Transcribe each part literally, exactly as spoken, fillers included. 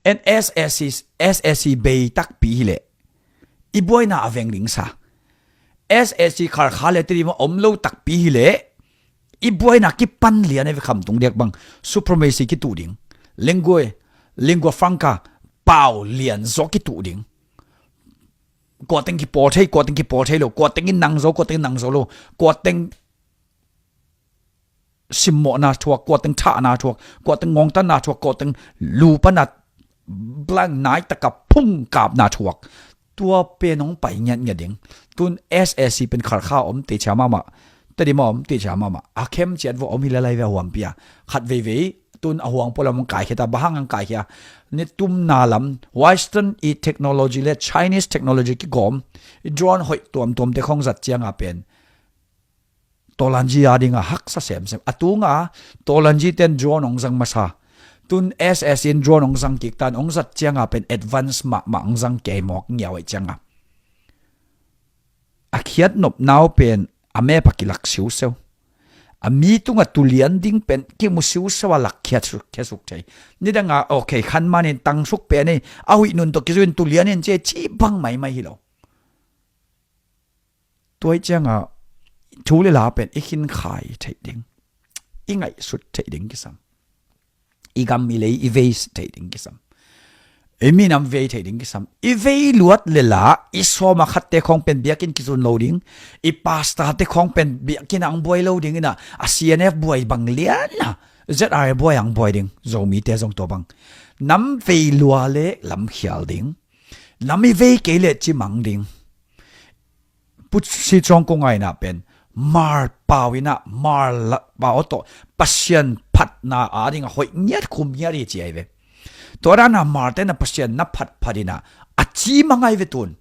En SAC, SAC bei takpi hileh i buaina a veng ding sa. SAC Kharkha le Tedim ah om lo takpi hileh i buaina kipan lian a ve, khamtung diak bang supremacy kituh ding. Lingua, lingua franca, pau lian zaw kituh ding. Kuateng kipawl thei, kuateng kipawl thei lo, kuateng in nang zo, kuateng in nang zo lo, kuateng simmawhna thuak, kuateng thahna thuak, kuateng ngawngtanna thuak, kuateng lu pana blank nai taka phung kapna thuak. Tua pen hong pai ngiatngiat ding. Tun SAC pen Kharkha om teichia mahmah, Tedim ah om teichia mahmah, a khem ciat vua om hi lalai ve a huampi a. Khat veivei tun a huang pualam hong kaikhia ta, bang hang hong kaikhia? Ni tumna lam Western i technology le Chinese technology kigawm i drone hoih tuamtuamte khong zat cianga pen Tolanji a dinga haksa semsem. A tunga Tolanji ten drone hong zang masa. Tun SAC in drone hong zang kik tan, hong zat cianga pen advance mahmah hong zang kei mawk ngiau aih cianga. A khiat nopnau pen a map a kilak siuseu. A mi tunga tulian ding pen kimu siuseu a lak khiat suk, khiat suk thei. Nidanga, okay, khan manin tang suk pen ei, a huih nun tawh kizuin tulian in ci, ci bang maimai hi lo. Tua ih cianga thu le la pen i khinkhai theih ding, i ngaihsut theih ding kisam. I gam i lei i vei theih ding kisam. I minam vei theih ding kisam. I vei luat le la, i sawma khatte khawng pen biakinn kizun lo ding. I pastor te khawng pen biakinn ang buai lo ding ina, a CNF buai bang lian a, ZRA buai ang buai ding. Zomite zong tua bang. Nam vei lua le lamkhial ding. Nam i vei kei le cimang ding. Pu Si Cawng Kung a ina pen mar pau ina, mar pau tawh Pasian phatna a dinga hoih ngiat khum ngiat hi ci ai ve. Tua dana mar tena Pasian na phatphat ina a cimang ai ve tun.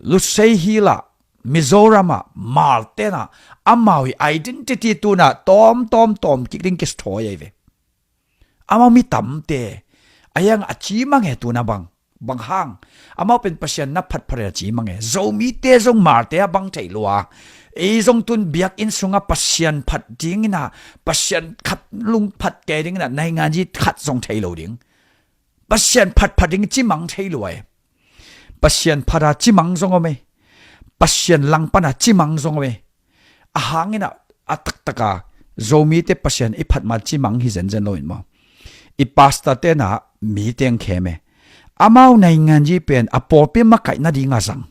Lusei hila Mizoram a mar tena amau i identity tuna tawm tawm tawm kik ding kisthawi ai ve. Amau mi tamte a hiang a cimang e tuna bang. Bang hang? Amau pen Pasian na phatphat a cimang e. Zomite zong marte a bang thei lua. Ei zong tun biakinn sunga Pasian phat dingina, Pasian khat lungphat kei dingina naingan zi khat zong thei lo ding. Pasian phatphat ding cimang thei lua e. Pasian phata cimang zong om e. Pasian langpana cimang zong om e. A hangina a taktaka Zomite Pasian i phatma cimang hi zenzen lo in maw? I pastor tena mite ang khem e. Amau naingan zi pen a pawlpi makaih nadinga zang.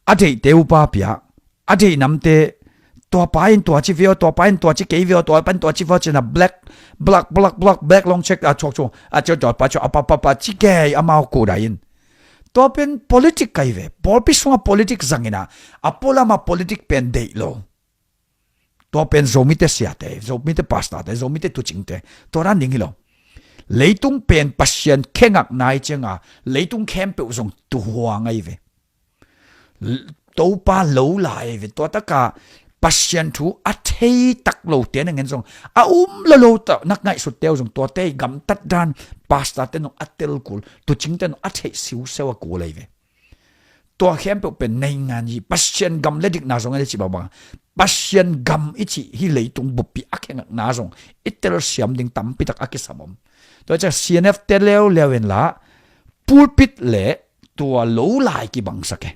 A deihte upa pia, a deih namte, tua pa in tua ci veo, tua pa in tua ci kei veo, tua pa in tua ci veo cina black, black, black, black, black long check a chuak chuak a cio tua pa cio a pa pa pa ci kei amau kudai in. Tua pen politik kai ve. Pawlpi sunga politik zangina a pualama politik pen deih lo. Tua pen Zomite siate, Zomite pastorte, Zomite tucingte tua dan ding hi lo. Leitung pen Pasian khengak nai cianga leitung khempeuh zong tuhuang ai ve. Topa lo lai ve. Tua taka Pasian thu a thei tak lo te na ngen zong a um lo lo ta nak ngaihsut teu zong tua te gamtat dan pastor te nong a tel kul, tucing te nong a theih siuseu a kul ai ve. Tua khempeuh pen naingan hi Pasian gam le dikna zong a le ci bangbang Pasian gam i ci hi leitung buppi a khengakna zong i telsiam ding tampitak a kisam om. Tua ciang CNF te leuleu in la pulpit le tua lo lai kibangsak e.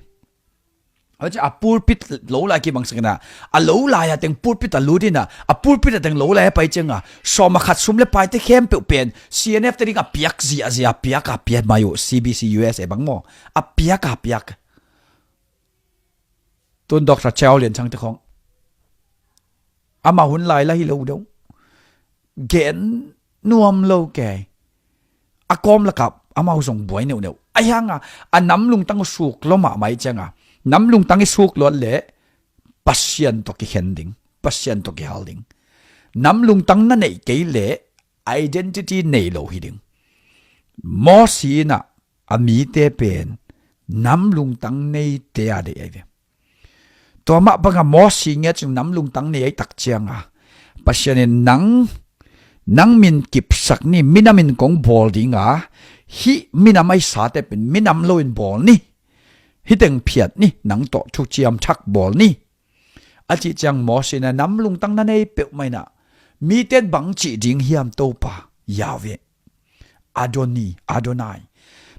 A pulpit lo lai kibangsak ina a lo lai a teng pulpit a lut ina a pulpit a teng lo lai a pai cianga sawma khat sum le paite khempeuh pen CNF te ding a piak zia zia piak a piat mai uh CBC USA bang maw a piak a piak. Tun Dr. Chau Lian Chang te khong ama hun lai la hi lo deuh gen nuam lo kei. A kawm lakah amau zong buai neuhneuh a hianga a nam lungtang uh suk lo mahmah i cianga nam lungtang i suk luat le Pasian tawh kikhen ding, Pasian tawh kihal ding. Nam lungtang na neih kei le identity nei lo hi ding. Mosi inah a mite pen nam lungtang neite a deih ai ve. Tua mah banga Mosi ngiat cing nam lungtang nei ai tak cianga Pasian in nang nang min kipsak ni, minam in kong bawl dinga hih minam ai sate pen minam lo in bawl ni, hih teng phiat ni, nang tawh thuciam thak bawl ni. A cih ciang Mosi na nam lungtang na nei peuhmah inah miten bang cih ding hiam Topa Yahweh. Adoni, Adonai.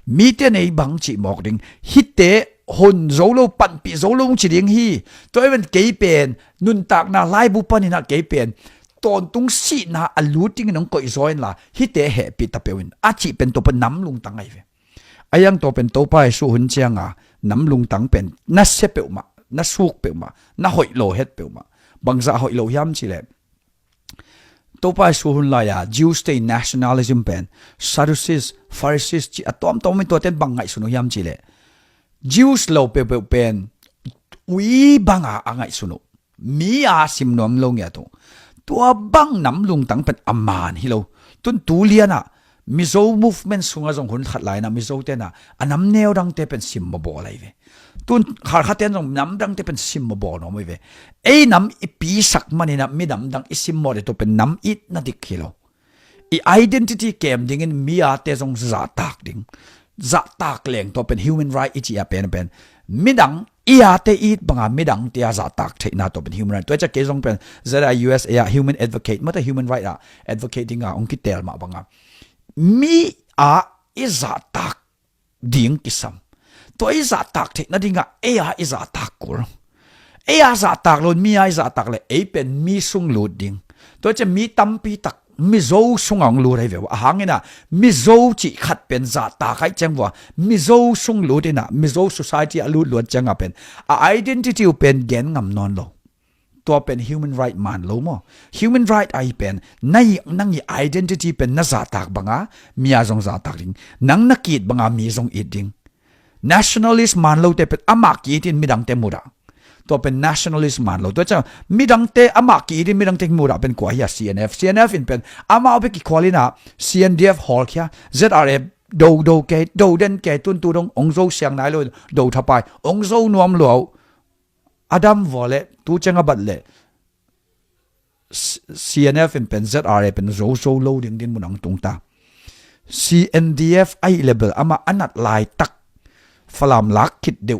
Mite nei bang cih mawk ding. Hihte hon zo lo, panpih zo lo ci ding hi. Tua ahih manin kei pen nuntakna laibu panin ah kei pen tawntung sihna a lut dingin hong koih zaw inla, hihte hehpih ta peuh in, a cih pen tua pen nam lungtang ahi ve. A hiang tua pen Topa Jesuh hun cianga nam lungtang pen na sia peuhmah, na suk peuhmah, na hoih lo het peuhmah. Bangzah hoih lo hiam cih leh, Topa Jesuh hun lai-a Jews te nationalism pen Sadducees, Pharisees cih a tuamtuam om in, tuate in bang ngaihsun uh hiam cih leh, Jews lo peuhpeuh pen ui banga a ngaihsun uh. Mi a sim nuam lo ngiat uh. Tua bang nam lungtang pen a man hi lo. Tun tu lianah Mizo movement sungah zong hun khat lai-inah Mizo tenah a nam neu dangte pen sim mawbawl ahi ve. Tun Khalkha ten zong nam dangte pen sim mawbawl nuam ahi ve. Ei nam i pisak maninah mi namdang i sim mawh le, tua pen nam itna dik hi lo. I identity kem dingin mi ate zong zahtak ding. Zahtak leng tua pen human right i cih a pen, pen midang i ate it banga midangte a zahtak theihna tua pen human right. Tua ciah kei zong pen Z I U S A ah human advocate, mate human right ah advocate dinga hong kitel mah banga mi a i zahtak ding kisam. Tua i zahtak theih nadingah ei a i zahtak kul. Ei a zahtak lo, mi a i zahtak le ei pen mi sung lut ding. Tua ciah mi tampi tak Mizo sungah hong lut ahi ve uh. A hang inah Mizo cih khat pen zahtak ahih ciang vua Mizo sung lut inah Mizo society a lut luat ciangah pen a identity uh pen gen ngam nawn lo. Tua pen human right man lo maw? Human right ahi pen na i, nang i identity pen na zahtak banga mi a zong zahtak ding. Nang na ki-it banga mi zong it ding. Nationalist man lote pen amah ki-it in midangte mudah. Tua pen nationalist man lo. Tua ciang midangte amah ki-it in midangte mudah pen kua hi a? C N F. C N F in pen amau bek kikhual inah C N D F hawlkhia, Z R A do do kei, do den kei, tun tu dong hong zo siang nai lo, do thapai, hong zo nuam lo. A dam vua le, tu ciang a bat le C-, C N F in pen Z R A pen zo zo lo ding dinmun hong tungta. C N D F ahih le bel amah a nat laitak Falam lak khit deuh,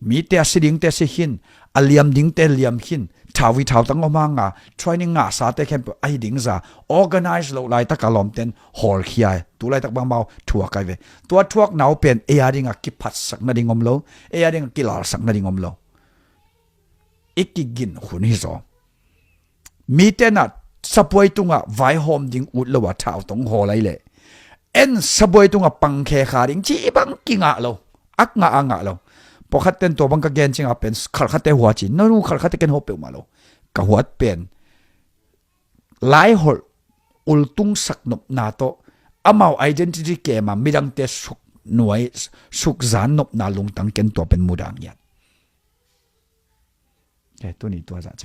mite a si dingte si khin, a liam dingte liam khin, thau hi thautang om hanga training ngahsate khempeuh ahi ding za, organize loh laitak a lawmten hawlkhia e. Tu laitak bang amau thuak ahi ve. Tua thuakna uh pen ei a dinga kiphatsak nading om lo, ei a dinga kilalsak nading om lo. I kigin hun hi zaw. Mite na sabuai tungah vaihawm ding ut lo a thautang hawl ahi leh, en sabuai tungah pangkhe kha ding ci bang kingah lo. Ak ngah a ngah lo. Pawlkhat ten tua bang ka gen ciangah pen Khalkhate hua ci, no, no, Khalkhate ken hua peuhmah lo. Ka huat pen laiholh ultungsak nopna tawh amau identity kema midangte suk nuai, suk zan nopna lungtang ken tua pen mudah ngiat. Eh, tuni tua zah ci